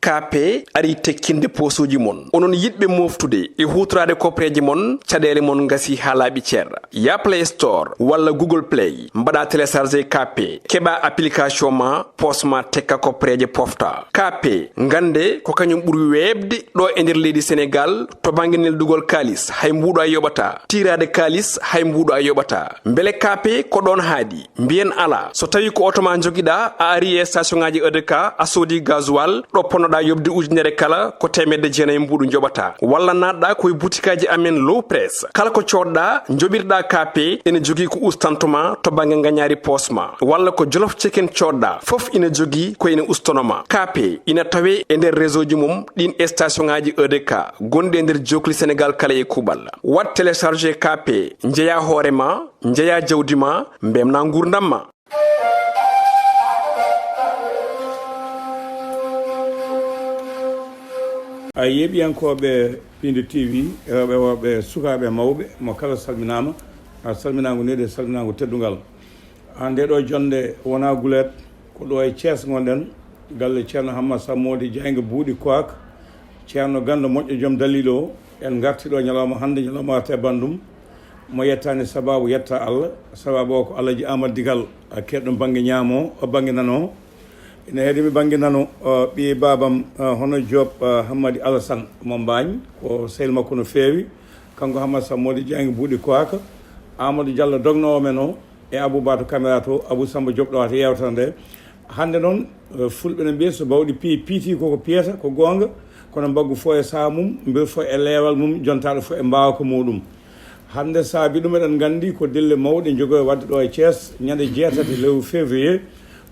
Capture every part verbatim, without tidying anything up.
K P ari tekkinde poosuuji mon. Onon yiɗɓe mooftude e huutoraade koppareeje mon, caɗeele mon ngasii haa laaɓi cer. Yah Play Store walla Google Play, mbaɗaa télécharger K P, keɓaa application ma, poos ma tekka koppareeje pofta. K P, ngannde ko kañum ɓuri weeɓde ɗo e nder leydi Senegaal to bannge neldugol kaalis, hay mbuuɗo a yoɓataa. Tiiraade kaalis, hay mbuuɗo a yoɓataa. Mbele K P ko ɗoon haaɗi? Mbiyen alaa. So tawii ko oto ma njogiɗaa, a ari e station ŋaaji E D K, a soodi gasoil, ɗo ponnoɗaa yoɓde ujunere kala, ko teemedde jeenayi mbuuɗu njoɓataa. Walla naatɗaa ko e butikaaji amen Low Press. Kala ko coodɗaa, njoɓirɗaa K P, ene jogii ko ustanto ma to bannge ngañaari poos ma. Walla ko Jolof Chicken coodɗaa, fof ina jogii ko ina ustono ma. K P ina tawee e nder réseau ji mum ɗiin e station ŋaaji E D K gonɗi e nder jookli Senegaal kala e kuuɓal. Waɗ télécharger K P, njeyaa hoore ma, njeyaa jawdi ma, mbemnaa nguurndam ma. A yeeɓiyankooɓe Piindi T V, rewɓe, worɓe, sukaaɓe, mawɓe, mo kala salminaama. A salminaango nehdi, salminaango teddungal. Aan nde ɗo jonnde wonaa guleet, ko ɗo e Thiès ngonɗen, galle Ceerno Hammat Sammodi Jaaynga Buuɗi Koak, Ceerno ganndo moƴƴo joom daliil o. En ngarti ɗo ñalawma hannde, ñalawma arta e banndum, mo yettaani sabaabu yetta Allah, sabaabu o ko Alhaji Aamadu Digal, a keɗɗo bannge ñaamo, o bannge nano. Ina heedi mi bannge nano, o ɓiye baabam, o hono Joob, o Hammadi Alasan mo Mbaañ, ko sehil makko no feewi. Kanko Hammat Sammodi Jaaynga Buuɗi Koak, Aamadu Jallo dognoowo men o, e Abou Ba to caméra to, Abou Samba Diop ɗo wata yewtere nde. Hannde noon, eh, fulɓe ne mbiya so bawɗi piyi piiti koko piyata, ko goonga, kono mbaggu fof e saha mum, mbeɗa fof e leewal mum, jontaaɗo fof e mbaawka muɗum. Hannde saabi ɗum eɗen nganndi ko dille mawɗe njogoyo waɗde ɗo e Thiès, ñande jeetati lewru février,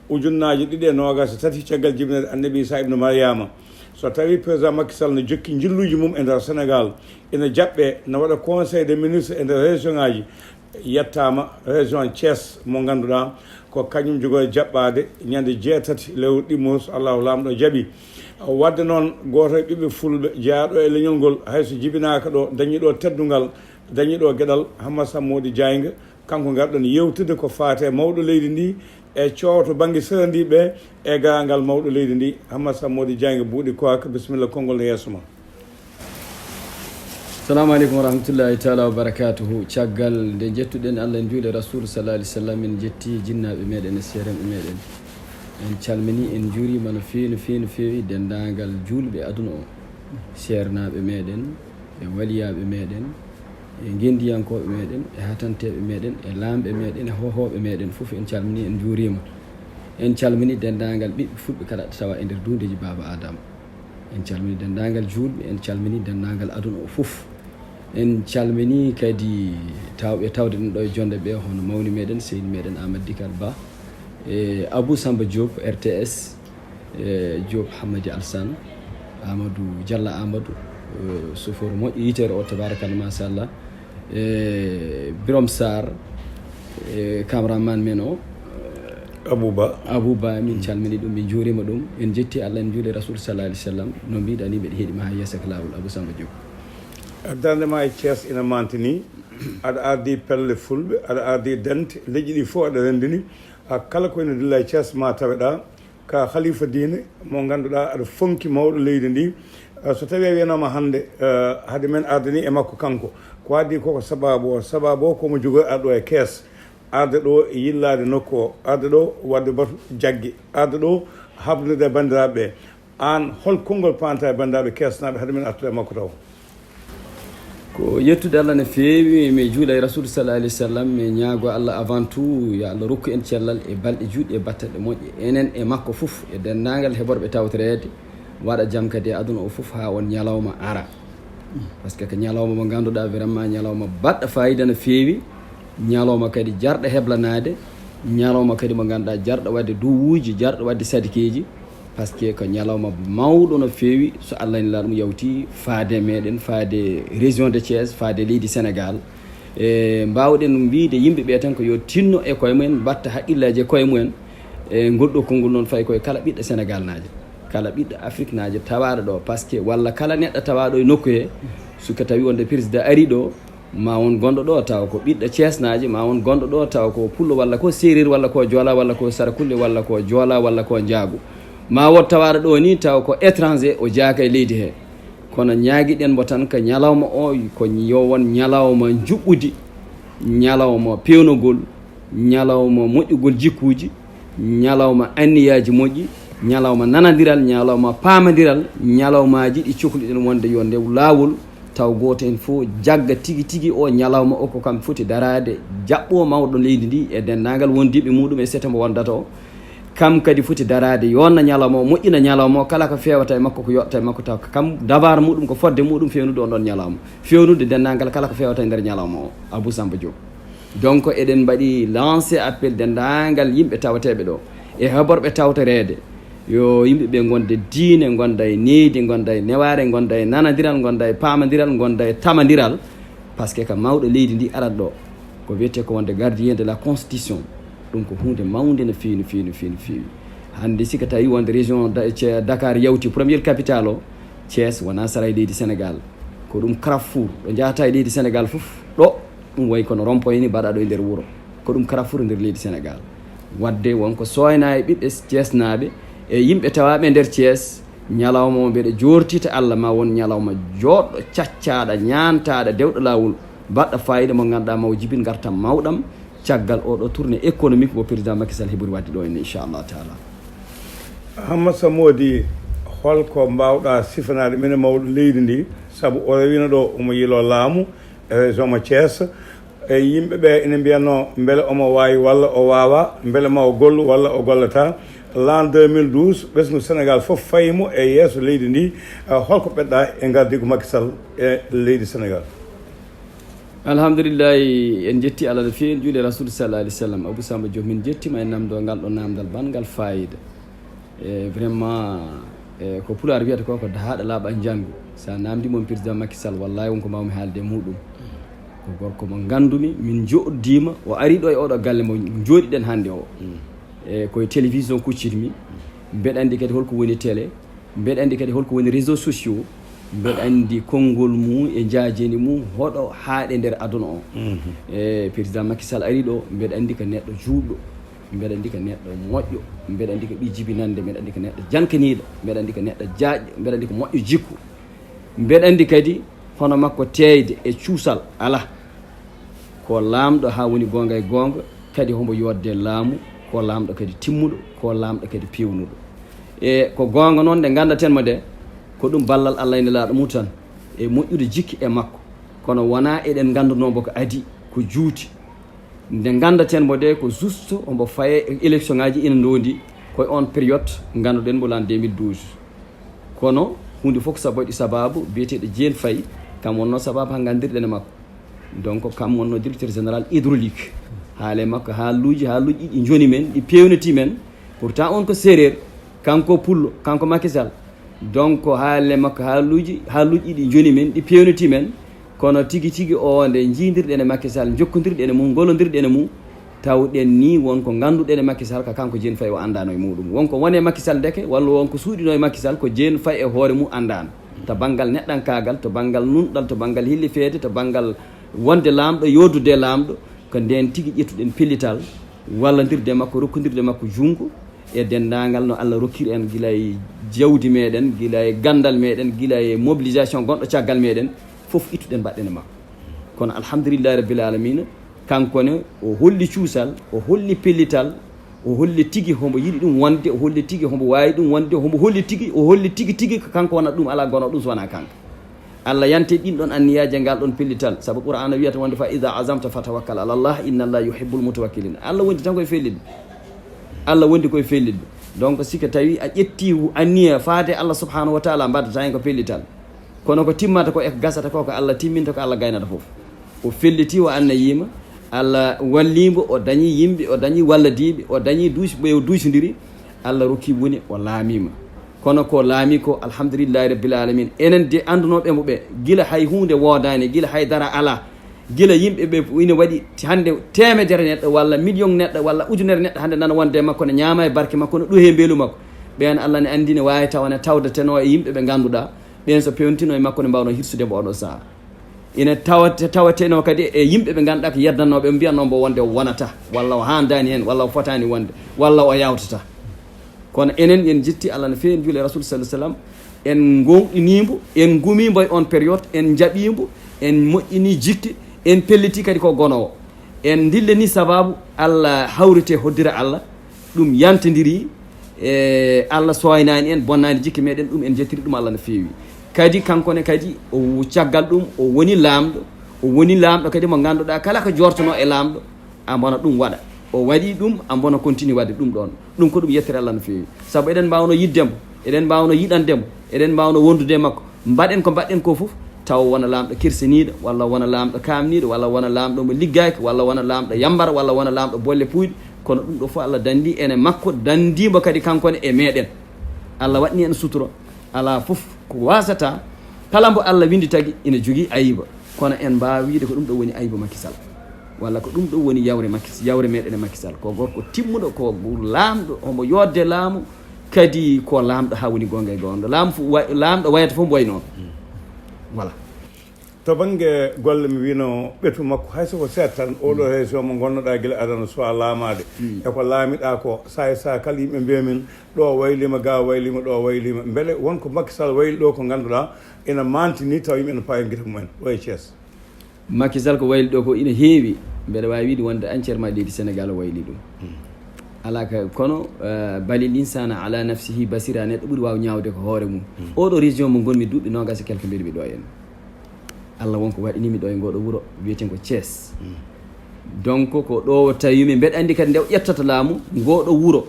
ujunnaaji ɗiɗi e noogaas e tati, caggal jibinere Annabi Isa ibnu Mariama. So tawii président Macky Sall ne jokki njilluuji mum e nder Sénégal, ina jaɓɓe, ne waɗa conseil des ministres e nder région ŋaaji, yettaama région Thiès mo ngannduɗaa ko kañum jogoo jaɓɓaade ñande jeetati lewru ɗimmo, so Allahu Laamɗo jaɓi. Waɗde noon, gooto e ɓiɓɓe fulɓe jeyaaɗo e leñol ngol, hay so jibinaaka ɗo, dañi ɗo teddungal, dañi ɗo geɗal, Hammat Sammodi Jaaynga, kanko ngarɗen yewtude ko faati e mawɗo leydi ndi, e cooto bannge serandiiɓe e garangal mawɗo leydi ndi, Hammat Sammodi Jaaynga Buuɗi Koak. Bisimilla, konngol no yeeso ma. Salaamu aleykum wa rahmatullahi taala wa barakatuhu. Caggal nde njettuɗen Allah, en njuuli Rasul sallallahu alaihi wasallam, en njetti jinnaaɓe meɗen e seerenɓe meɗen. En calmini, en njuurima no feewi, no feewi, no feewi denndaangal juulɓe aduna o, seernaaɓe meɗen e waliyaaɓe meɗen e ngenndiyankooɓe meɗen e hatanteeɓe meɗen e laamɓe meɗen e hohooɓe meɗen fof, en calmini, en njuurima. En calmini denndaangal ɓiɓɓe fulɓe kala tawa e nder duundeeji Baaba Adama. En calmini denndaangal juulɓe, en calmini denndaangal aduna o fof. En calmini kadi tawɓe tawde ɗen ɗo e jonnde ɓe, hono mawni meɗen, seydi meɗen Aamadu Digal Ba, e Abou Samba Diop, R T S, e Diop Hammadi Alsan, Amadou Diallo Amadou, e chauffeur moƴƴo yitere o, tabarakallah, machallah, e Birom Sarr, e cameraman men o, Abou Ba. Abou Ba, min calmini ɗum, min njuurima ɗum. En jetti Allah, en njuuli Rasul sallallahu alaihi wasallam. No mbiɗa ni, mbeɗa heeɗi ma haa yeeso ka laawol, Abou Samba Diop. Darnde ma e Thiès ina mantini. Aɗa ardi pelle fulɓe, aɗa ardi dente, leƴƴi ɗi fof aɗa renndini. A kala ko ina dilla e Thiès ma taweɗa ka khalifa diine mo ngannduɗaa aɗa fonki mawɗo leydi ndi. Eh, so tawi a wiyanoma hannde, eh, hade men arde ni e makko kanko, ko addi koko sababu o? Sababu o komo jogoy arɗo e kees, arde ɗo e yillaade nokku o, arde ɗo waɗde batu jagge, arde ɗo habdude e banndiraaɓe ɓe. Aan, hol konngol paanta e banndiraaɓe keesnaaɓe hade men artude e makko taw? Ko yettude Allah no feewi, mi juula e Rasul sallallahu alaihi wasallam, mi ñaago Allah avant tout, yo Allah rokku en cellal e balɗe juutɗe e battaɗe moƴƴe, enen e makko fof, e denndaangal heɓorɓe tawtoreede, waɗa jam kadi e aduna o fof haa on ñalawma ara. Parce que ko ñalawma mo ngannduɗaa vraiment ñalawma baɗɗo fayida no feewi, ñalawma kadi jarɗo heblanaade, ñalawma kadi mo ngannduɗaa jarɗo waɗde duwuuji, jarɗo waɗde sadikeeji, parce que ko ñalawma mawɗo no feewi, so Allah nela ɗum yawti faade meɗen, faade région de Thiès, faade leydi Sénégal. E mbaawɗen wiyde yimɓe ɓe tan ko yo tinno e koye mumen, mbatta haqqillaaji e koye mumen. E ngol ɗo konngol noon fayi koye kala ɓiɗɗo Sénégal naajo, kala ɓiɗɗo Afrique naajo tawaaɗo ɗo, parce que walla kala neɗɗo tawaaɗo e nokku he, so ko tawi wonde président ari ɗo, ma won gonɗo ɗo tawa ko ɓiɗɗo Thiès naajo, ma won gonɗo ɗo tawa ko pullo walla ko séeréer walla ko joola walla ko sarakulle walla ko joola walla ko njaago. Ma wot tawaɗo ɗo ni taw ko étranger o jaaka e leydi he. Kono ñaagiɗen mbo tan ko ñalawma o ko yo won ñalawma njuɓɓudi, ñalawma pewnugol, ñalawma moƴƴugol jikkuuji, ñalawma anniyaaji moƴƴi, ñalawma nanandiral, ñalawma paamandiral, ñalawmaaji ɗi cokliɗen wonde yo ndew laawol, taw gooto heen fof jagga tigi tigi o ñalawma o ko kam foti daraade, jaɓɓo mawɗo leydi ndi e denndaangal wondiiɓe muɗum e seto mbo wondata o. Kam kadi foti daraade yonna ñalawma o, moƴƴina ñalawma o, kala ko feewata e makko ko yoɗta e makko taw ko kam dabar muɗum ko fodde muɗum fewnude on ɗon ñalawma, fewnude denndaangal kala ko feewata e nder ñalawma o. Abou Samba Diop. Donc eɗen mbaɗi lancé appel denndaangal yimɓe tawateeɓe ɗo e heɓorɓe tawtoreede, yo yimɓe ɓe ngonde diine, ngonda e neydi, ngonda e newaare, ngonda e nanandiral, ngonda e paamandiral, ngonda e tamandiral. Parce que ko mawɗo leydi ndi arat ɗo ko wiyetee ko wonde gardien de la constitution. Ɗum ko huunde mawnde no feewi, no feewi, no feewi, no feewi. Hannde si ko tawi wonde région Da- Ce- Dakar yawti première capitale o, Thiès wona sara e leydi Sénégal. Ko ɗum carrefour ɗo njahata e leydi Sénégal fof. Ɗo ɗum wayi kono rond-point ni mbaɗaɗo e nder wuro. Ko ɗum carrefour e nder leydi Sénégal. Wadde wonko sooyna e ɓiɓɓe Thiès naaɓe e yimɓe tawaaɓe e nder Thiès, ñalawma o mbeɗa jortita Allah ma won ñalawma jooɗɗo caccaaɗa ñaantaaɗa dewɗo laawol, baɗɗo fayida mo ngannduɗaa mawo jibin ngartam mawɗam caggal oɗo tournée économique mo président Macky Sall heɓori wadde ɗo en inchallah taala. Hamma Samodi, holko mbawɗa sifanaade minen mawɗo leydi ndi? Sabu o rewino ɗo omo yilo laamu e région mo Thiès. E yimɓe ɓe ina mbiyanno mbele omo waawi walla o waawa, mbele ma o gollu walla o gollata. L'an deux mille douze, ɓesngu Sénégal fof fayi mo e yeeso leydi ndi. Eh, holko ɓeɗɗa e ngardigu Macky Sall e leydi Sénégal? Alhamdulillahi, en jetti Allah no feewi, en juuli Rasul sallallahu alaihi wasallam. Abou Samba Diop, min jettima e namdo ngal ɗo namdal banngal fayida. E vraiment, e ko pulaar wiyata ko, ko dahaaɗo laaɓa njanngu. So a naamndii moom président Macky Sall, wallaahi won ko mbaawmi haalde e muɗum. Ko gorko mo nganndumi, min njoɗdiima, o ari ɗo e oɗo galle mo njooɗiɗen hannde o. E koye télévision kuccitmi. Mbeɗa anndi kadi holko woni télé, mbeɗa anndi kadi holko woni réseaux sociaux, mbeɗa anndi konngol mum e njaajeni mum hoɗo haaɗe nder aduna o. E président Macky Sall ari ɗo, mbeɗa anndi ko neɗɗo juulɗo. Mbeɗa anndi ko neɗɗo moƴƴo, mbeɗa anndi ko ɓii jibinannde, mbeɗa anndi ko neɗɗo jankaniiɗo, mbeɗa anndi ko neɗɗo jaajɗo, mbeɗa anndi ko moƴƴo jikku. Mbeɗa anndi kadi hono makko teeyde e cuusal alaa. Ko laamɗo haa woni goonga e goonga, kadi hombo yodde laamu, ko laamɗo kadi timmuɗo, ko laamɗo kadi peewnuɗo. E ko goonga noon nde nganndaten mo nde, ko ɗum ballal Allah e Nelaaɗo mum tan, e moƴƴude jikki e makko. Kono wonaa eɗen ngannduno mbo ko adii, ko juuti. Nde nganndaten mbo de ko juste omo faye e élection ngaji ina ndondi koye on période ngannduɗen mbo l'an deux mille douze. Kono huunde fof ko sababu waɗi sababu biyeteeɗo Diène Faye, kam wonno sababu ha nganndirɗen e makko. Donc kam wonno directeur général hydraulique. Haale makko haaluuji haaluuji ɗi joni men ɗi peewniti men. Pourtant on ko séeréer, kanko pullo, kanko Macky Sall. Donc haale makko haaluuji haaluuji ɗi joni men ɗi peewniti men. Kono tigi tigi o nde jiidirɗen e Macky Sall, jokkodirɗen e mum, ngollodirɗen e mum, tawɗen ni won ko ngannduɗen e Macky Sall ka kanko Diène Faye o anndano e muɗum. Won ko woni e Macky Sall ndeke walla won ko suuɗino e Macky Sall ko Diène Faye e hoore mum anndano. To banngal neɗɗankaagal, to banngal nunɗal, to banngal hillifeede, to banngal wonde laamɗo, yoodude e laamɗo, ko ndeen tigi ƴettuɗen pellital, wallodirde e makko, rokkodirde e makko junngo e denndaangal no Allah rokkiri en gila e jawdi meɗen, gila e ganndal meɗen, gila e mobilisation gonɗo caggal meɗen, fof ittuɗen mbaɗɗen e makko. Kono alhamdulillahi rabbil alamina, kanko ne o holli cuusal, o holli pellital, o holli tigi hombo yiɗi ɗum wonde, o holli tigi hombo waawi ɗum wonde, hombo holli tigi, o holli tigi tigi ko kanko wonata ɗum, alaa gono ɗum so wonaa kanko. Allah yante ɗin ɗon anniyaaji e ngal ɗon pellital, sabu Qur'aana wiyata wonde fa iza azamta fatawakkal ala Allah inna Allah yuhibbul mutawakkilin. Allah wondi tan koye fellitɓe. Allah wondi koye fellitɓe. Donc si ko tawi a ƴetti anniya faade Allah subhanahu wa taala mbaddata hen ko pellital. Kono ko timmata ko e ko gasata ko ko Allah timminta ko Allah gaynata fof. O felliti o annayima, Allah wallimbo, o dañi yimɓe, o dañi walladiɓe, o dañi duusi ɓe o duusindiri, Allah rokki woni o laamima. Kono ko laami ko alhamdulillahi rabbil alamin. Enen de andunoɓe mo ɓe gila hay hunde wodani, gila hay dara ala. Gila yimɓe ɓe ina waɗi hande temedere neɗɗo walla million neɗɗo walla ujunere neɗɗo hande nana wonde e makko ne ñaama e barke makko ne ɗuhe mbeelu makko. Ɓen Allah ne andi ne wawi tawa ne tawdeteno e yimɓe ɓe ganduɗa ɓen so pewntino e makko ne mbawno hirsude mo oɗo saha. Ina tawate tawateno kadi e yimɓe ɓe ganduɗa ko yeddannoɓe ɓe mbiyanno mbo wonde o wonata walla o handani hen walla o fotani wonde walla o yawtata. Kono enen, en jetti Allah no feewi, en juuli e Rasul sallallahu alaihi wasallam, en gonɗinimo, en gumimo e on période, en jaɓimo, en moƴƴini jikke, en pelliti kadi ko gonowo. En dillani sababu Allah hawrite hoddira Allah, ɗum yantindiri e Allah soynani en, bonnani jikke meɗen, ɗum en jettiri ɗum Allah no feewi. Kadi kanko ne kadi o caggal ɗum o woni laamɗo, o woni laamɗo kadi mo ganduɗa kala ko jortono e laamɗo, a mbona ɗum waɗa. O waɗi ɗum, a mbona continue waɗde ɗum ɗon. Ɗum ko ɗum yettere Allah no feewi. Sabu eɗen mbawno yiddemo, eɗen mbawno yiɗandemo, eɗen mbawno wondude e makko. Mbaɗen ko mbaɗɗen ko fof, taw wona laamɗo kirsaniiɗo, walla wona laamɗo kaamniiɗo, walla wona laamɗo mo liggaaki, walla wona laamɗo yambara, walla wona laamɗo bolle puyɗe. Kono ɗum ɗo fof Allah dandi ene makko, dandimo kadi kanko ne e meɗen. Allah waɗni en sutura. Ala fof ko wasata, kala mbo Allah windi tagi ina jogii ayiba. Kono en mbaawa wiide ko ɗum ɗo woni ayiba Macky Sall, walla ko ɗum ɗo woni yawre Macky, yawre meɗen e Macky Sall. Ko gorko timmuɗo, ko laamɗo, homo yodde laamu, kadi ko laamɗo haa woni gonga e gonga. Laamu fu-, wa-, laamɗo wayata fof mbo wayi noon. Voilà. To bannge golle, mi wino ɓetu makko, hay soko seeɗa tan, oɗo région mo ngonnoɗa gila adana suwa laamaade, e ko laamiɗa ko, sa e sa kala yimɓe mbiya min ɗo waylima, ga waylima, ɗo waylima. Mbele won ko Macky Sall wayli ɗo ko ngannduɗa ina mantini taw yimɓe ene paawi gite mumen ɗo e Thiès? Macky Sall ko wayli ɗo ko ina heewi. Mbeɗa waawi wiide wonde entièrement leydi Sénégal o wayli ɗum. Ala ka kono, eh, balil insana ala nafsihi basira, neɗɗo ɓuri waaw ñaawde ko hoore mum. Oɗo région mo ngonmi duuɓi nogas e quelque mbeɗa mi ɗo en. Allah wonko waɗinimi ɗo e ngoɗo wuro wiyeten ko Thiès. Donc ko ɗo tawimi, mbeɗa anndi kadi nde o ƴettata laamu ngoɗo wuro,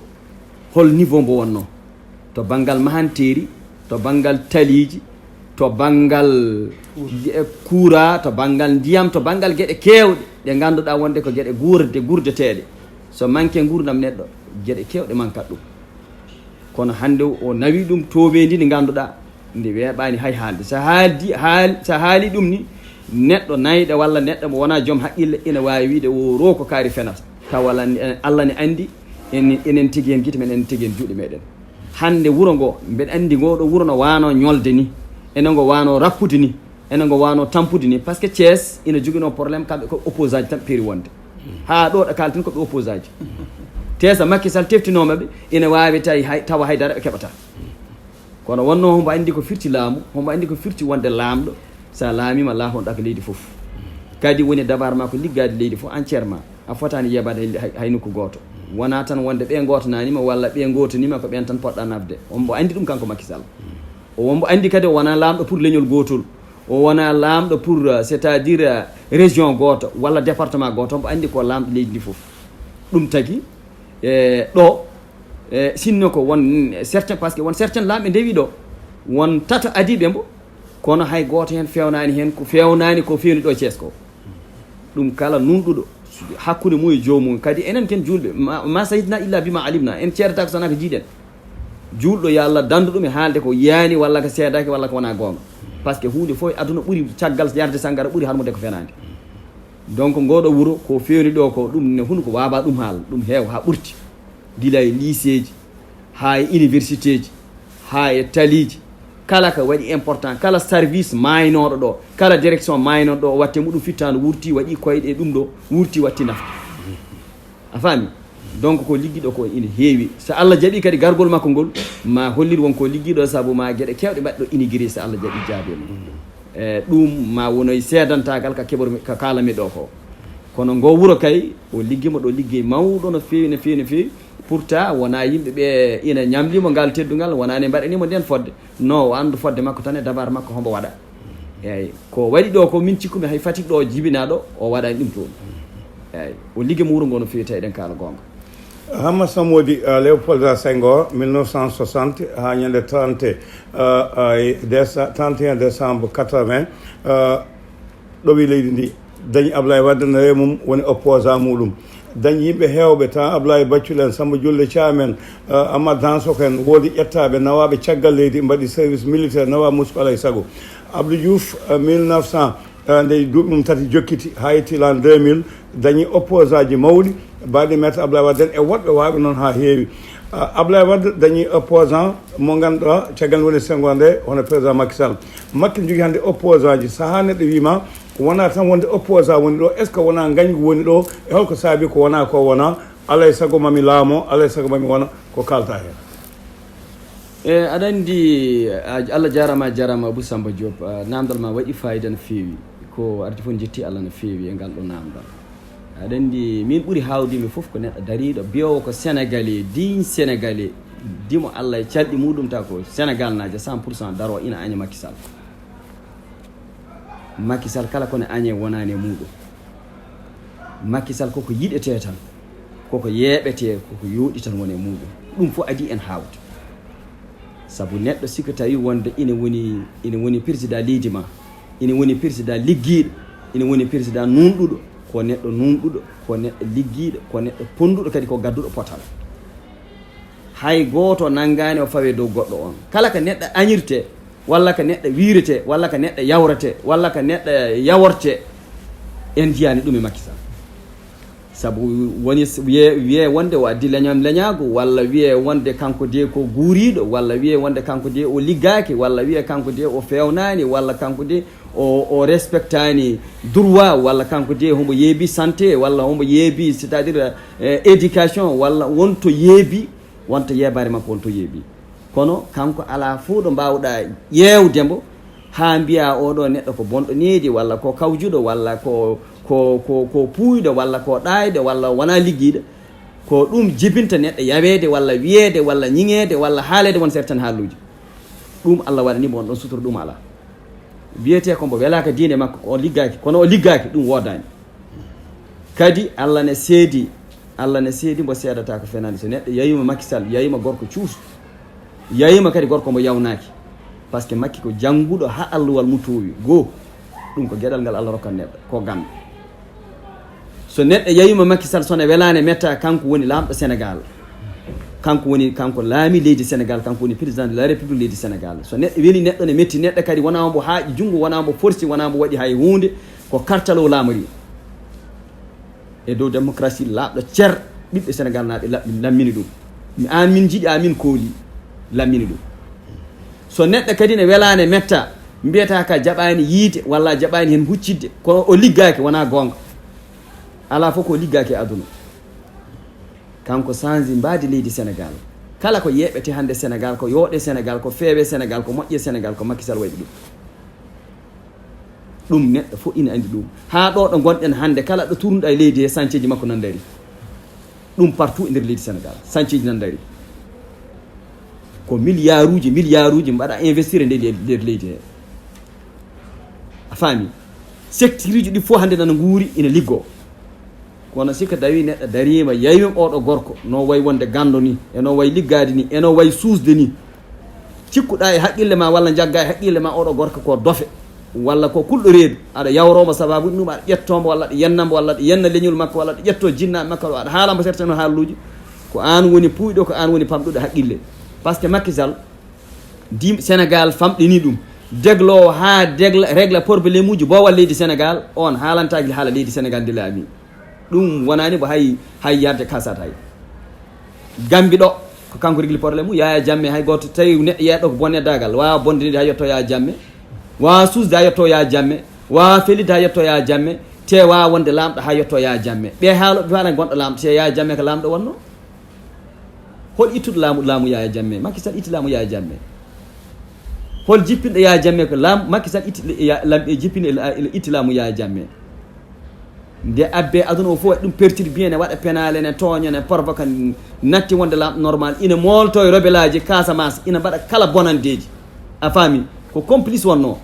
hol niveau mbo wonno, to banngal mahanteeri, to banngal taliiji, to banngal, eh, kuura, to banngal ndiyam, to banngal geɗe keewɗe ɗe ngannduɗaa wonde ko geɗe guurde, gurdeteeɗe. So manque nguurndam neɗɗo, geɗe keewɗe mankat ɗum. Kono hannde o nawi ɗum toobeendi ndi ngannduɗaa ndi weeɓaani hay haalde. So haaldi, haal-, so haali ɗum ni, neɗɗo nayɗo walla neɗɗo mo wonaa joom haqqille ina waawi wiide o ro ko kaari fenata. Tawa Allah ne, Allah ne anndi en, enen tigi en gite men, enen tigi en juuɗe meɗen. Hannde wuro ngo, mbeɗa anndi ngo ɗo wuro no waano ñolde ni, ene ngo waano rappude ni, ene ngo waano tampude ni, parce que Thiès ina joginoo problème, kamɓe ko opposant ji tan peeri wonde. Haa ɗo ɗo kalten ko ɓe opposant ji. Te so Macky Sall teftinooma ɓe, ina waawi tawi hay, tawa haydara ɓe keɓata. Kono wonno hombo anndi ko firti laamu, hombo anndi ko firti wonde laamɗo, sa laamima laafon ɗaka leydi fof. Kadi woni dabar ma ko liggaade leydi fof entièrement. A fotaani yebaade hay, hay, hay nokku gooto. Wona tan wonde ɓe gootananima walla ɓe gootanima ko ɓen tan poɗɗa nafde. Ombo anndi ɗum kanko Macky Sall. O ombo anndi kadi o wona laamɗo pour leñol gootol. O wona laamɗo pour, euh, c'est-à-dire, euh, région gooto walla département gooto. Ombo anndi ko laamɗo leydi ndi fof. Ɗum tagi, e ɗo, e sinno ko won certains, parce que won certains laamɓe ndewi ɗo, won tata adiiɓe mbo, kono hay gooto heen feewnaani heen ko feewnaani ko feewni ɗo Thiès ko. Ɗum kala nunɗuɗo hakkunde mum e joomum, kadi enen ken juulɓe, ma, ma sayidna illa bima alimna, en ceedata ko sana ko jiiɗen. Juulɗo yo Allah dandu ɗum e haalde ko yaani walla ko seedaaki walla ko wona goonga. Parce que huunde fof e aduna ɓuri caggal yarde sanngara ɓuri harmude ko fenaande. Donc ngoɗo wuro ko feewni ɗo ko ɗum ne hunuko waaba ɗum haala ɗum heewa haa ɓurti. Gila e lycée ji, haa e université ji, haa e taliiji, kala ko waɗi important, kala service maaynooɗo ɗo, kala direction maaynooɗo ɗo, o watte muɗum fittaandu wurti, waɗi koyɗe e ɗum ɗo, wurti, watti nafde. A faami? Donc ko liggiɗo ko ina heewi. So Allah jaɓi kadi gargol makko ngol, ma hollir won ko liggiɗo, sabu ma geɗe kewɗe mbaɗɗo inigiri, so Allah jaɓi jaabi mo. E ɗum ma wonoy seedantagal ka keɓor ka kaalami ɗo ko. Kono ngo wuro kay, o liggima ɗo liggey mawɗo no feewi, no feewi, no feewi. Pourtant wona yimɓe ɓe ina ñamlimo ngal teddungal, wona ne mbaɗanimo nden fodde. No o andu fodde makko tan e dabar makko hombo waɗa. Eyyi, ko waɗi ɗo ko min cikkumi hay Fatick ɗo jibinaɗo o waɗani ɗum toon. Eyyi, o liggima wuro ngo no feewi tawi eɗen kaala goonga. Hamma Samodi, uh, Léopold Senghor, mille neuf cent soixante, ha ñande trente, uh, uh, déce-, trente et un décembre quatre-vingts, uh, ɗowi leydi ndi, dañi Ablaye Wade no rew mum woni opposant muɗum. Dañi yimɓe heewɓe, tan Ablaye Baccul en, Samba Julle Caam en, uh, Amath Dansokho en, woodi ƴettaɓe, nawaɓe caggal leydi, mbaɗi service militaire, nawa Moscou alay sago. Abdou Diouf, uh, mille neuf cent, uh, nde duuɓi mum tati jokkiti, ha yetti l'an deux mille, dañi opposant ji mawɗi, mbaɗi maître Ablaye Wade en e woɗɓe wawɓe noon ha heewi. Uh, Ablaye Wade dañi opposant mo ganduɗa caggal nde woni Senghor nde, hono président Macky Sall. Macky ne jogui hande opposant ji, saaha neɗɗo wima wona tan wonde opposant woni ɗo, est ce que wona gañgu woni ɗo, e holko saabi ko wona ko wona? Alay saago mami laamo, alay saago mami wona, ko kalta hen? E aɗa anndi, a- Allah jaaraama, a jaaraama Abou Samba Diop. A, naamndal ma waɗi faayida no feewi. Ko arti fof, njetti Allah no feewi e ngal ɗo naamndal. Aɗa anndi, min ɓuri haawde mi fof ko neɗɗo dariiɗo biyoowo ko Sénégalais, digne Sénégalais, dimo Allah e calɗi muɗum, ta ko Sénégal naajo cent pour cent, daro ina aña Macky Sall. Macky Sall kala kone añee wonaani e muɗum. Macky Sall koko yiɗetee tan, koko yeeɓetee, koko yooɗi tan woni e muɗum. Ɗum fof adii en haawde. Sabu neɗɗo, si ko tawi wonde ina woni, ina woni président leydi ma, ina woni président liggiiɗo, ina woni président nuunɗuɗo, ko neɗɗo nuunɗuɗo, ko neɗɗo liggiiɗo, ko neɗɗo ponnduɗo kadi, ko gadduɗo potal. Hay gooto nanngaani o fawee dow goɗɗo on. Kala ko neɗɗo añirtee, walla ko neɗɗo wiiretee, walla ko neɗɗo yawretee, walla ko neɗɗo yawortee, en njiyaani ɗum e Macky Sall. Sabu woni s- wiyee, wiyee wonde o addi leñam leñaagu, walla wiyee wonde kanko de ko guuriiɗo, walla wiyee wonde kanko de o liggaaki, walla wiyee kanko de o feewnaani, walla kanko de o, o respectaani droit, walla kanko de hombo yeebi santé, walla hombo yeebi, c'est-à-dire, eh, éducation, walla wonto yeebi, wonto yeebaare makko wonto yeebi. Kono kanko alaa fof ɗo mbaawɗa ƴeewde mbo haa mbiyaa oɗo neɗɗo ko bonɗo needi, walla ko kawjuɗo, walla ko, ko, ko, ko puuyɗo, walla ko ɗaayɗo, walla wonaa liggiiɗo. Ko ɗum jibinta neɗɗo yaweede, walla wiyeede, walla ñiŋeede, walla haaleede won certaine haaluuji. Ɗum Allah waɗani mo on ɗon sutura, ɗum alaa. Wiyetee ko mbo welaaka diine makko, ko o liggaaki, kono o liggaaki, ɗum woodaani. Kadi Allah ne seedi, Allah ne seedi mbo seedata ko fenaande. So neɗɗo yayima Macky Sall, yayima gorko cuusu, yayima kadi gorko mbo yawnaaki. Parce que Macky ko jannguɗo haa alluwal mum toowi. Goo, ɗum ko geɗal ngal Allah rokkat neɗɗo, ko ganndo. So neɗɗo yayima Macky Sall, so ne welaane metta, kanko woni laamɗo Sénégal. Kanko woni, kanko laami leydi Sénégal, kanko woni président de la République leydi Sénégal. So neɗɗo weli, neɗɗo ne metti, neɗɗo kadi wonaa mbo haaƴi junngo, wonaa mbo forsi, wonaa mbo waɗi hay huunde, ko kartal o laamori. E dow démocratie laaɓɗo cer, ɓiɓɓe Sénégal naaɓe laɓɓi, lammini ɗum. Mi, aan min njiɗi, aan min kooli, lammini ɗum. So neɗɗo kadi ne welaane metta, mbiyata ka jaɓaani yiide, walla a jaɓaani heen huccitde, ko o liggaaki, wonaa goonga. Alaa fof ko liggaaki e aduna. Kanko sanji mbaadi leydi Sénégal. Kala ko yeɓete hannde Sénégal, ko yooɗe Sénégal, ko feewe Sénégal, ko moƴƴe Sénégal, ko Macky Sall waɗi ɗum. Ɗum neɗɗo fof ina anndi ɗum. Haa ɗo ɗo ngonɗen hannde, kala ɗo turnuɗa e leydi he, sanceeji makko nan dari. Ɗum partout e nder leydi Sénégal, sanceeji nan dari. Ko milliarduuji, milliarduuji mbaɗa investir e nder le-, nder leydi he. A faami? Secteruuji ɗi fof hannde nana nguuri, ina liggoo. Kono si ko tawi neɗɗo dariima, yayima oɗo gorko, no way wonde ganndo ni, e no way liggaade ni, e no way suusde ni, cikkuɗa e haqqille ma, walla njagga e haqqille ma, oɗo gorko ko dofe, walla ko kulɗo reedu, aɗa yawroo mo, sababu ɗum aɗa ƴettoo mo, walla aɗa yenna mo, walla aɗa yenna leñol makko, walla aɗa ƴettoo jinnaaɓe makko, aɗa haala mo certaine haaluuji, ko aan woni puuyɗo, ko aan woni pamɗuɗo haqqille. Parce que Macky Sall, di Sénégal famɗini ɗum, degloowo haa degla, regla problème uji boowal leydi Sénégal, on haalantaaki haala leydi Sénégal ndi laami. Ɗum wonaani mbo hay, hay yahde kasat hay. Gambi ɗo, ko kanko regli problème mum, Yaya Jammeh hay gooto, tawi neɗɗo yeeɗo ko bonne dagal, waawa bonde nde hay yetto Yaya Jammeh, waawa suusde hay yetto Yaya Jammeh, waawa felide hay yetto Yaya Jammeh, te waawa wonde laamɗo hay yetto Yaya Jammeh. Ɓe haalo, ɓe faala gonɗo laamɗo, te Yaya Jammeh ko laamɗo wonno. Hol ittuɗo laamu, laamu Yaya Jammeh? Macky Sall itti laamu Yaya Jammeh. Hol jippinɗo Yaya Jammeh ko laamu? Macky Sall itti le-, ya-, lam-, e jippinɗo e la-, e itti laamu Yaya Jammeh. Nde abbe aduna o fof waɗi ɗum perturbé, ne waɗa penaale, ne tooña, ne provoka, natti wonde laamɗo normal. Ina moolto e rebelaaji Casamance, ina mbaɗa kala bonandeeji. A faami? Ko complice wonnoo.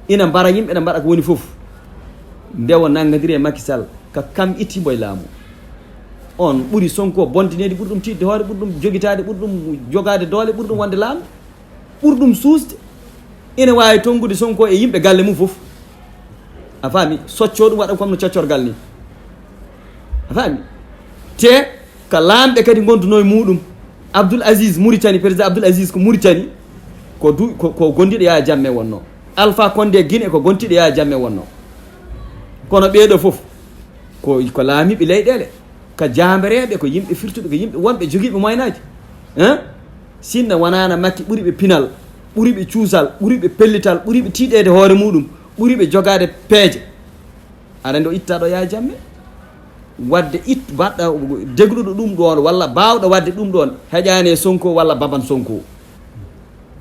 Ina mbara yimɓe, ina mbaɗa ko woni fof. Nde o nanngadiri e Macky Sall, ka kam itti mbo e laamu. On ɓuri Sonko bondineede, ɓuri ɗum tiiɗde hoore, ɓuri ɗum jogitaade, ɓuri ɗum jogaade doole, ɓuri ɗum wonde laamu, ɓuri ɗum suusde. Ina waawi tonngude Sonko e yimɓe galle mum fof. A faami? Soccoo ɗum, waɗa comme no coccorgal ni. A faami? Te ko laamɓe kadi ngonduno e muɗum. Abdoul Aziz Mauritanie, président Abdoul Aziz ko Mauritanie, ko du-, ko, ko gondiɗo Yaya Jammeh wonno. Alpha Condé Guinée ko gondiɗo Yaya Jammeh wonno. Kono ɓeeɗo fof ko, ko laamiiɓe leyɗeele, ko jaambereeɓe, ko yimɓe firtuɓe, ko yimɓe wonɓe jogiiɓe moyenaji. Hein? Sinno wonaano Macky ɓuri ɓe pinal, ɓuri ɓe cuusal, ɓuri ɓe pellital, ɓuri ɓe tiiɗeede hoore muɗum, ɓuri ɓe jogaade peeje. Aɗa anndi o itta ɗo Yaya Jammeh? Waɗde it-, baɗɗo degluɗo ɗum ɗoon, walla baawɗo waɗde ɗum ɗoon, heƴaani e Sonko walla baban Sonko.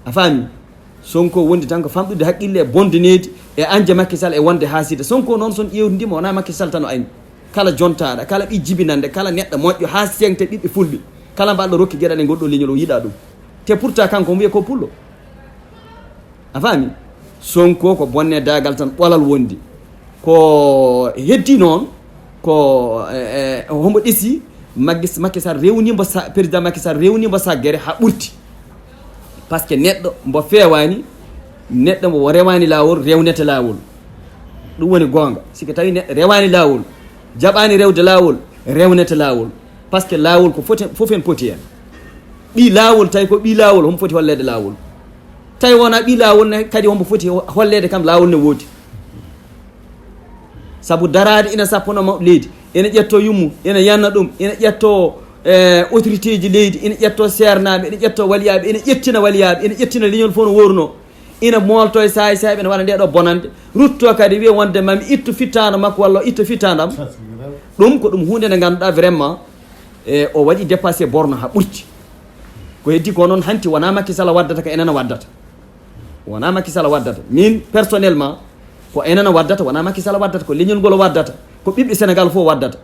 A faami? Sonko wondi tan ko famɗude haqqille e bonde needi e anje Macky Sall e wonde haasida. Sonko noon, son ƴeewtidii mo, wonaa Macky Sall tan o ayni. Kala jontaaɗo, kala ɓii jibinande, kala neɗɗo moƴƴo haa seŋta ɓiɓɓe fulɓe, kala mbaɗɗo rokki geɗal e ngol ɗoo leñol, o yiɗaa ɗum. Te pourtant kanko o wiye ko pullo. A faami? Sonko ko bonne daagal tan, ɓolal wondi. Ko heddi noon, ko, eh, eh, hombo ɗesi, Macky, Macky Sall rewni mbo sa-, président Macky Sall rewni mbo saggere haa ɓurti. Parce que neɗɗo mbo feewaani, neɗɗo mbo rewaani laawol, rewnete laawol. Ɗum woni goonga. Si ko tawi neɗɗo rewaani laawol, jaɓaani rewde laawol, rewnete laawol. Parce que laawol ko foti, fof en poti heen. Ɓii laawol, tawi ko ɓii laawol, homo foti holleede laawol? Tawi wona ɓii laawol ne, kadi homo foti ho-, holleede kam laawol ne woodi? Sabu daraade ina sapponoo mawɗo leydi, ina ƴettoo yummu, ina yanna ɗum, ina ƴettoo, eh, autorité ji leydi, ina ƴettoo seernaaɓe, ina ƴettoo waliyaaɓe, ina ƴettina waliyaaɓe, ina ƴettina leñol fof no woorunoo. Ina mooltoo e saay saay, ɓe ne waɗa ndee ɗoo bonande. Ruttoo kadi wiya wonde mami ittu fittaandu makko walla o itta fittaandam. Ɗum ko ɗum huunde nde ngannduɗaa vraiment, e, o waɗi dépassé borne haa ɓurti. Ko heddi ko noon hanti wonaa Macky Sall waddata, ko enen waddata. Wonaa Macky Sall waddata. Min, personnellement, ko enen waddata, wonaa Macky Sall waddata, ko leñol ngol waddata, ko ɓiɓɓe Sénégal fof waddata.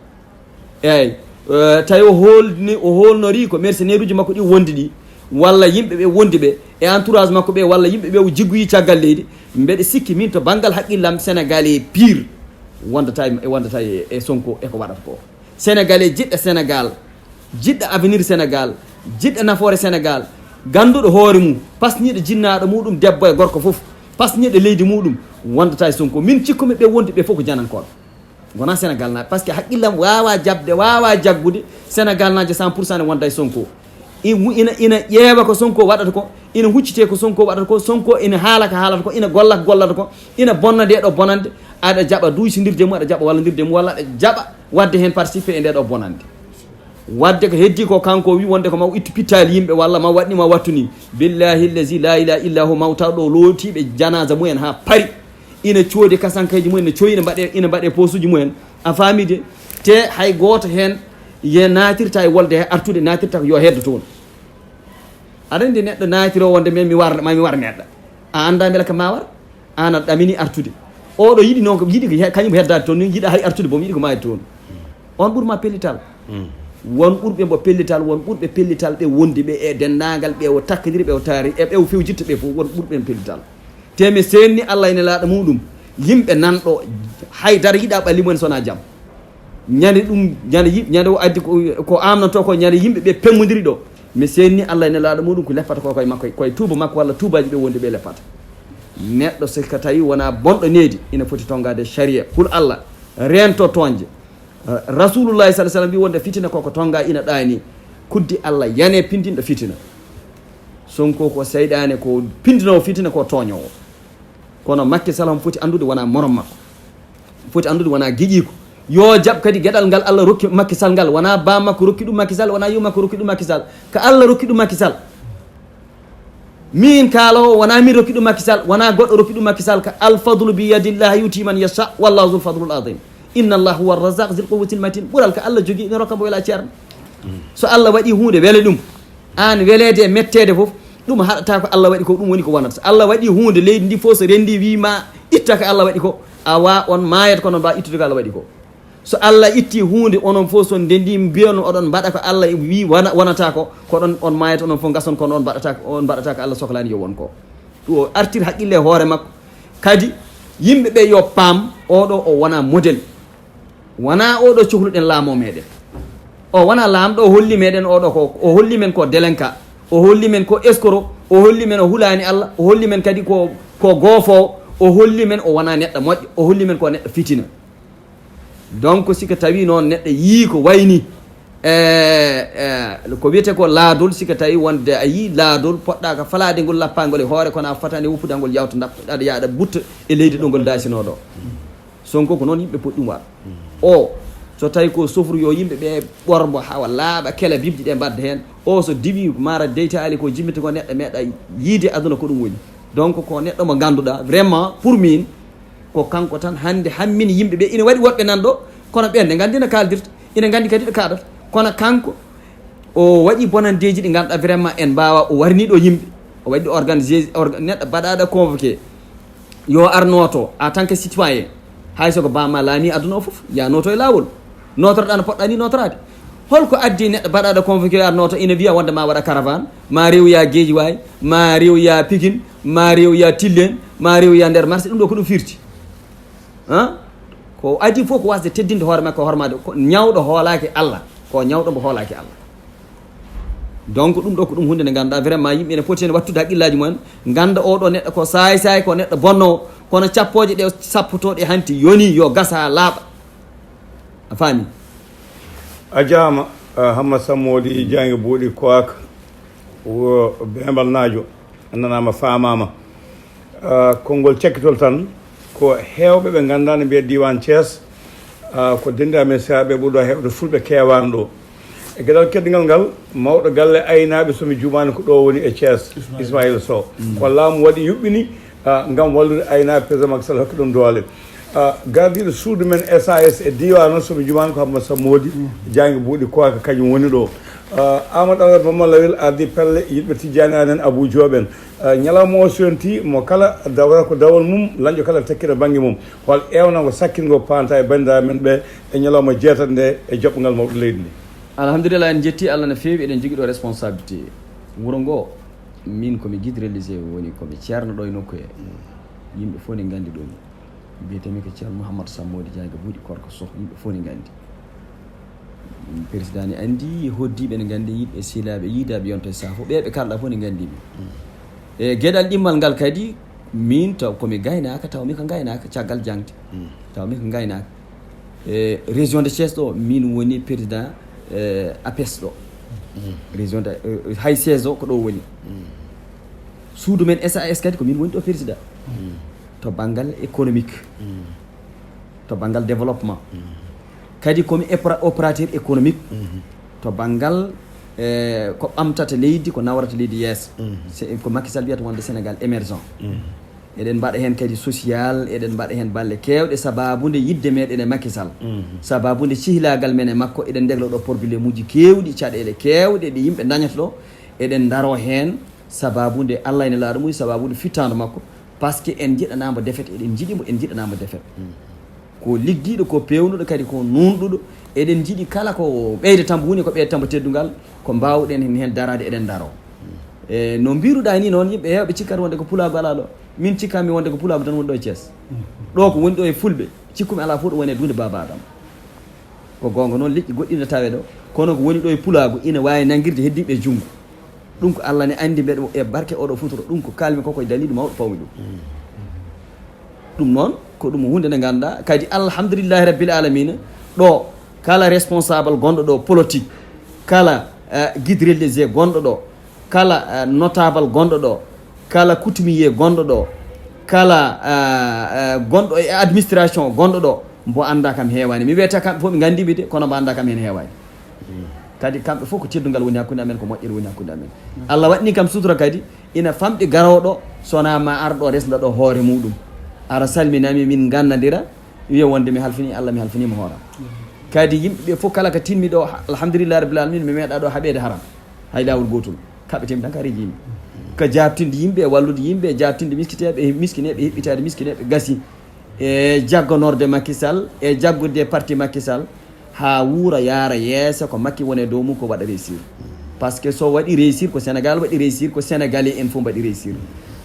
Eeyi, eh, tawi o hoolni, o hoolnorii ko mercenaire uji makko ɗi wondi ɗi, walla yimɓe ɓe wondi ɓe, e entourage makko ɓe, walla yimɓe ɓe o jiggoyi caggal leydi. Mbeɗa sikki min to banngal haqqillam, Sénégalais pire wondata e, wondata e, e Sonko e ko waɗata ko. Sénégalais jiɗɗo Sénégal, jiɗɗo avenir Sénégal, jiɗɗo nafoore Sénégal, gannduɗo hoore mum, pasniiɗo jinnaaɗo muɗum debbo e gorko fof, pasniiɗo leydi muɗum, wondata e Sonko. Min cikkumi ɓe wondi ɓe fof ko janankooɓe. Wonaa Sénégal naajo, parce que haqqillam waawaa jaɓde, waawaa jaggude Sénégal naajo cent pour cent ne wonda e Sonko. I-, wu-, ina, ina ƴeewa ko Sonko waɗata ko, ina huccitee ko Sonko waɗata ko, Sonko ina haala ko haalata ko, ina golla ko gollata ko, ina bonna ndee ɗoo bonande, aɗa jaɓa duusindirde mum, aɗa jaɓa wallandirde mum, walla aɗa jaɓa waɗde heen participer e ndee ɗoo bonande. Waɗde ko heddii ko, kanko o wii wonde ko maw ittu pittaali yimɓe, walla maw waɗ ni, maw wattu ni. Billahi llazi la ilaha illa hu, maw taw ɗo lootiiɓe janaasa mumen haa pari. Ina coodi kasankayji mumen, ina coyi, ina mbaɗe, ina mbaɗe posuji mumen. A faami de? Te hay gooto heen ye naatirta e wolde he artude, naatirta ko yo heddo toon. Aɗa anndi neɗɗo naatiro wonde men mi war, ma mi war neɗɗo. A anndaa mbela kam ma war? Aan aɗa ɗamini artude. Oɗo yiɗi noon ko, yiɗi ko he-, kañum heddaade toon, ni yiɗa hay artude boom, yiɗi ko maayde toon. On ɓurma pellital. Won ɓurɓe mbo pellital, won ɓurɓe pellital ɓe wondi ɓe e denndaangal ɓe o takkondiri, ɓe o taari, e ɓe o fewjitta ɓe fof, won ɓurɓe en pellital. Te mi seenni Allah e Nelaaɗo muɗum, yimɓe nan ɗo, hay dara yiɗa ɓalli mumen so wonaa jam. Ñande ɗum, ñande yim-, ñande o addi ko, ko amnantoo ko, ñande yimɓe ɓe pemmodiri ɗo. Mi seenni Allah e Nelaaɗo muɗum, ko leppata ko koye makko, koye tuuba makko walla tuubaaji ɓe wondi ɓe leppata. Neɗɗo so ko tawi wonaa bonɗo needi, ina foti tonngaade sariya. Hul Allah, reento toñde. Eh, Rasulullahi sallallahu alaihi wasallam wi wonde fitina koko tonnga ina ɗaani. Kuddi Allah, yane pindinɗo fitina. Sonko ko seyɗaane, ko pindinoowo fitina, ko tooñoowo. Kono Macky Sall homo foti anndude wonaa morom makko. Foti anndude wonaa giƴiiko. Yo jaɓ kadi geɗal ngal Allah rokki Macky Sall ngal. Wonaa baa makko rokki ɗum Macky Sall, wonaa yumma makko rokki ɗum Macky Sall. Ko Allah rokki ɗum Macky Sall. Min kaaloowo, wonaa min rokki ɗum Macky Sall, wonaa goɗɗo rokki ɗum Macky Sall. Ko al fadlu bi yadillah yuti man yasha, wallahu zul fadlul azim. Inna Allah huwa razaq zil quwwatil matin. Ɓural ko Allah jogii, ina rokka mbo welaa ceerno. So Allah waɗi huunde, wele ɗum. Aan weleede e metteede fof, ɗum haɗata ko Allah waɗi ko, ɗum woni ko wonata. So Allah waɗi huunde, leydi ndi fof so renndi wii ma itta ko Allah waɗi ko, awa on maayat kono mba ittude ko Allah waɗi ko. So Allah itti huunde, onon fof so ndenndi mbiyon oɗon mbaɗa ko Allah wii wona-, wonata ko, ko ɗon on maayat onon fof ngason kono on mbaɗata, on mbaɗata ko Allah soklaani yo won ko. Ɗum o artir haqqille e hoore makko. Kadi yimɓe ɓe yo paam, oɗo o wona modèle. Wonaa oɗo cohluɗen laamoo meɗen. O wonaa laamɗo, o holli meɗen oɗo ko, o holli men ko délinquant, o holli men ko escroc, o holli men o hulaani Allah, o holli men kadi ko, ko goofoowo, o holli men o wonaa neɗɗo moƴƴo, o holli men ko neɗɗo fitina. Donc, si ko tawi noon neɗɗo yii ko wayni, e, e, ko wiyetee ko laadol, si ko tawi wonde a yii laadol, poɗɗa ko falaade ngol, lappangol e hoore, kono a fotani woppude ngol yawta ndap-, aɗa yaha aɗa butta e leydi ɗo ngol daasinoo ɗo. Sonko ko noon yimɓe poti ɗum waɗ. O, so tawi ko sofru yo yimɓe ɓe ɓormo hawa laaɓa, kela bibji ɗe mbadda heen. O so diwi mara deytaali ko jimmita ko neɗɗo meeɗa yiide aduna ko ɗum woni. Donc ko neɗɗo mo ngannduɗaa, vraiment, pour min, ko kanko tan hannde hammini yimɓe ɓe. Ina waɗi woɗɓe nan ɗo, kono ɓeen ne nganndi no kaaldirta, ina nganndi kadi ɗo kaɗata. Kono kanko, o waɗi bonandeeji ɗi ngannduɗaa vraiment en mbaawa, o warni ɗo yimɓe. O waɗi organisé orga- neɗɗo baɗaɗo convoqué yo ar nooto en tant que citoyen. Hay soko bamma laami aduna o fof ya nooto e laawol. Nootorɗa no poɗɗa ni nootoraade. Holko addi neɗɗo baɗaɗo convoqué yo ar nooto ina wiya wonde ma waɗa caravane, ma rew ya Guédiawaye, ma rew ya Pikine, ma rew ya Tillen, ma rew ya nder marché? Ɗum ɗo ko ɗum firti? Hein? Ko adii fof ko wasde teddinde hoore makko, hormaade ko ñawɗo hoolaaki Allah. Ko ñawɗo mbo hoolaaki Allah. Donc ɗum ɗo ko ɗum hunde nde ngannduɗaa vraiment yimɓe ene poti heen wattude haqqillaaji mumen, ngannda oɗo neɗɗo ko saay saay, ko neɗɗo bonnoowo. Kono cappooje ɗe sappotooɗe hanti yoni yo gasa laaɓa. A faami? A jaama. Hamma sammoodi jaange buuɗi koaka wo beembalnaajo. Nanaama, faamaama. Konngol cakkitol tan, ko heewɓe ɓe ngannduɗaa no mbiya diiwaan Thiès, ko denndi amen sehaaɓe ɓurɗo heewde fulɓe keewaani ɗo. E geɗal keddingal ngal, mawɗo galle aynaaɓe, so mi juumaani, ko ɗo woni e Thiès, Ismaïla Sow. Ko laamu waɗi yuɓɓini ngam wallude aynaaɓe, président Macky Sall hokki ɗum doole. Gardiiɗo suudu men S A S e diiwaan o, so mi juumaani, ko Hamma Sammoodi jaange buuɗi koaka, kañum woni ɗo. Amadou Alassane Mama Lawel ardii pelle yiɗɓe Tijjaani Aan en, Abou Diop en. Ñalawma o so yontii, mo kala dawra ko dawol mum, lañƴo kala takkira bannge mum. Hol eewnango sakkitngo paanta e banndiraaɓe men ɓe e ñalawma jeetati nde e joɓɓangal mawɗo leydi ndi? Alhamdulillah, en njetti Allah no feewi. Eɗen jogii ɗo responsabilité wuro ngo. Min ko mi guide religieux woni, ko mi ceerno ɗo e nokku he. Yimɓe fof ne nganndi ɗo mi. Mbiyetee-mi ko Ceerno Mouhamadou Sammoodi Jaayga Buuɗi Korka Soh, yimɓe fof ne nganndi. Président ne anndi, hoddiiɓe ne nganndi, yiɗɓe sehilaaɓe, yiidaaɓe yonto e saafo, ɓe ɓe kalɗa fof ne nganndi mi. E geɗal ɗimmal ngal kadi, min taw ko mi gaynaaka, taw mi ko ngaynaaka caggal jaŋde. Taw mi ko ngaynaaka. E région de Thiès ɗo, min woni président, e, APES ɗo. Région de, e, hay siège o ko ɗo woni. Suudu men S A S kadi ko min woni ɗo président. To banngal économique, to banngal développement. Kadi komi opéra- opérateur économique to banngal, e, ko ɓamtata leydi, ko nawrata leydi yeeso. Se- ko Macky Sall wiyata wonde Sénégal émergent. Eɗen mbaɗa heen kadi social, eɗen mbaɗa heen balle keewɗe, sabaabu nde yiɗde meɗen e Macky Sall. Sabaabu nde cehilaagal men e makko, eɗen ndegla ɗo porbilemuuji keewɗi, caɗeele keewɗe ɗe yimɓe ndañata ɗo. Eɗen ndaro heen sabaabu nde Allah ene laaɗo mum, sabaabu nde fittaandu makko. Parce que en njiɗanaama défaite, eɗen njiɗi mbo, en njiɗanaama défaite. Ko liggiiɗo, ko peewnuɗo, kadi ko nuunɗuɗo. Eɗen njiɗi kala ko ɓeyde tambo woni ko ɓeyde tambo teddungal, ko mbaawɗen heen daraade, eɗen ndaro. E no mbiruɗaa ni noon, yimɓe heewɓe cikkata wonde ko pulaagu alaa ɗo. Min cikkanmi wonde ko pulaagu tan woni ɗo e Thiès. Ɗo ko woni ɗo e fulɓe, cikkumi alaa fof ɗo woni e duunde Baaba Adama. Ko goonga noon, leƴƴi goɗɗi ne tawe ɗo, kono ko woni ɗo e pulaagu ina waawi nanngirde heddiiɓe e junngo. Ɗum ko Allah ne anndi mbeɗa e barke oɗo futuro. Ɗum ko kalmi ko koye daliilu mawɗo pawmi ɗum. Ɗum noon ko ɗum huunde nde ngannduɗaa kadi, alhamdulillahi rabbil alamina, ɗo kala responsable gonɗo ɗo politique, kala, eh, guide religieux gonɗo ɗo, kala, eh, notable gonɗo ɗo, kala coutumier gonɗo ɗo, kala, eh, eh, gonɗo e administration gonɗo ɗo, mbo annda kam heewani. Mi wiyata kamɓe fof ɓe nganndi mi de, kono mbo annda kam heen heewani. Kadi kamɓe fof ko teddungal woni hakkunde amen, ko moƴƴere woni hakkunde amen. Allah waɗni kam sutura kadi, ina famɗi garooɗo, sona ma ar ɗo resnda ɗo hoore muɗum. Ara salminami, min nganndanndira, wiya wonde mi halfini Allah, mi halfinima hooram. Kadi yimɓe ɓe fof kala ko tinmi ɗo, alhamdulillah rabbil alamin, mi meeɗa ɗo haɓeede haram. Hay laawol gootol. Kaɓetemi tan ka rejimi. Ko jaabtinde yimɓe, e wallude yimɓe, e jaabtinde miskiteeɓe, e miskineeɓe, e heɓɓitaade miskineeɓe, gasi. E jaggonorde Macky Sall, e jaggude parti Macky Sall, haa wuura yaara yeeso, ko Macky woni e dow mum ko waɗa réussir. Parce que so waɗi réussir ko Sénégal waɗi réussir, ko Sénégalais en fof mbaɗi réussir.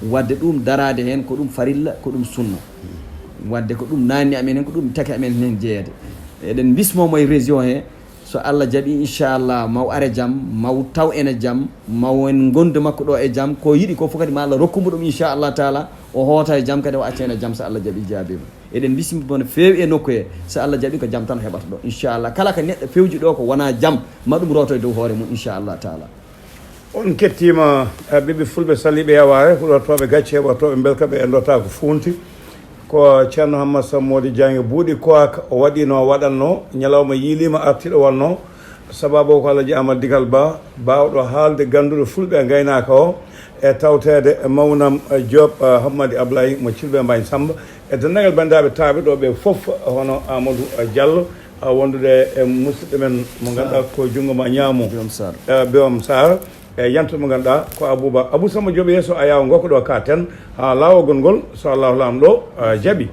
Wadde ɗum daraade heen ko ɗum farilla, ko ɗum sunna. Wadde ko ɗum naanni amen heen, ko ɗum taki amen heen jeeyade. Eɗen mbismoo mo e région he, so Allah jaɓi, inchallah, maw are jam, maw taw ene jam, maw en ngondu makko ɗo e jam. Ko yiɗi ko fof kadi ma Allah rokku mo ɗum, inchallah taala, o hoota e jam kadi, o acca en e jam so Allah jaɓi, jaabima. Eɗen mbismimo no feewi e nokku he, so Allah jaɓi ko jam tan o heɓata ɗo, inchallah. Kala ko neɗɗo fewji ɗo ko wona jam, ma ɗum rooto e dow hoore mum, inchallah taala. On kettiima, eh, ɓiɓɓe fulɓe saliiɓe yawaare, huɗortooɓe gacce, heɓortooɓe mbelka, ɓe enndota ko fuunti. Ko Ceerno Hammat Sammoodi Jaange Buuɗi Koaka o waɗino, waɗanno, ñalawma yiiliima artiiɗo wonno, sabaabu o ko Alhaji Aamadu Digal Bah, baawɗo haalde gannduɗo fulɓe e ngaynaaka o, e tawteede e mawnam, eh, Joob, eh, Hammadi Ablaye mo Cilɓe Mbañ Sammba, e denndaangal banndiraaɓe taaɓe ɗo ɓe fof, hono Amadou, eh, Diallo, eh, wondude e musidɗo men mo ngannduɗaa ko junngo ma ñaamo, Biom Sarr. Eh, Biom Sarr. E yanto mo ngannduɗaa ko Abouba Abou Samba Diop yeeso a yaawa ngoko ɗo ka ten haa laawagol ngol so Allahu Laamɗo, ah, jaɓi.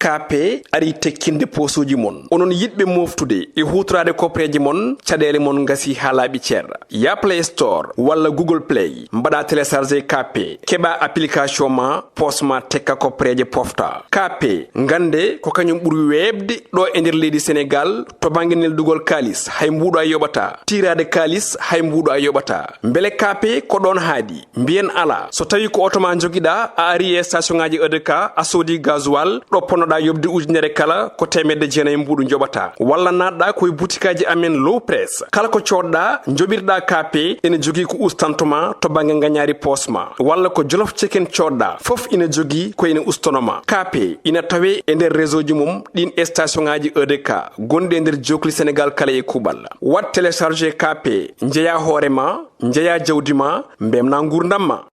K P ari tekkinde poosuuji mon. Onon yiɗɓe mooftude e huutoraade koppereeje mon, caɗeele mon ngasi haa laaɓi cer. Ya Play Store walla Google Play, mbaɗa télécharger K P, keɓa application ma, poos ma tekka koppereeje pofta. K P, ngannde ko kañum ɓuri weeɓde ɗo e nder leydi Senegaal to bannge neldugol kaalis, hay mbuuɗo a yoɓata. Tiiraade kaalis, hay mbuuɗo a yoɓata. Mbele K P ko ɗoon haaɗi? Mbiyen alaa. So tawii ko oto ma njogiɗaa, a ari e station ŋaaji E D K, a soodi gasoil, ɗo ponnoɗaa yoɓde ujunere kala, ko teemedde jeenayi mbuuɗu njoɓata. Walla naatɗaa ko e butikaaji amen Low Press. Kala ko coodɗaa, njoɓirɗaa K P, ene jogii ko ustanto ma to bannge ngañaari poos ma. Walla ko Jolof Chicken coodɗaa, fof ina jogii ko ene ustono ma. K P ina tawee e nder réseau ji mum ɗin e station ŋaaji E D K gonɗi e nder jookli Senegaal kala e kuuɓal. Waɗ télécharger K P, njeyaa hoore ma, njeyaa jawdi ma, mbemnaa nguurndam ma.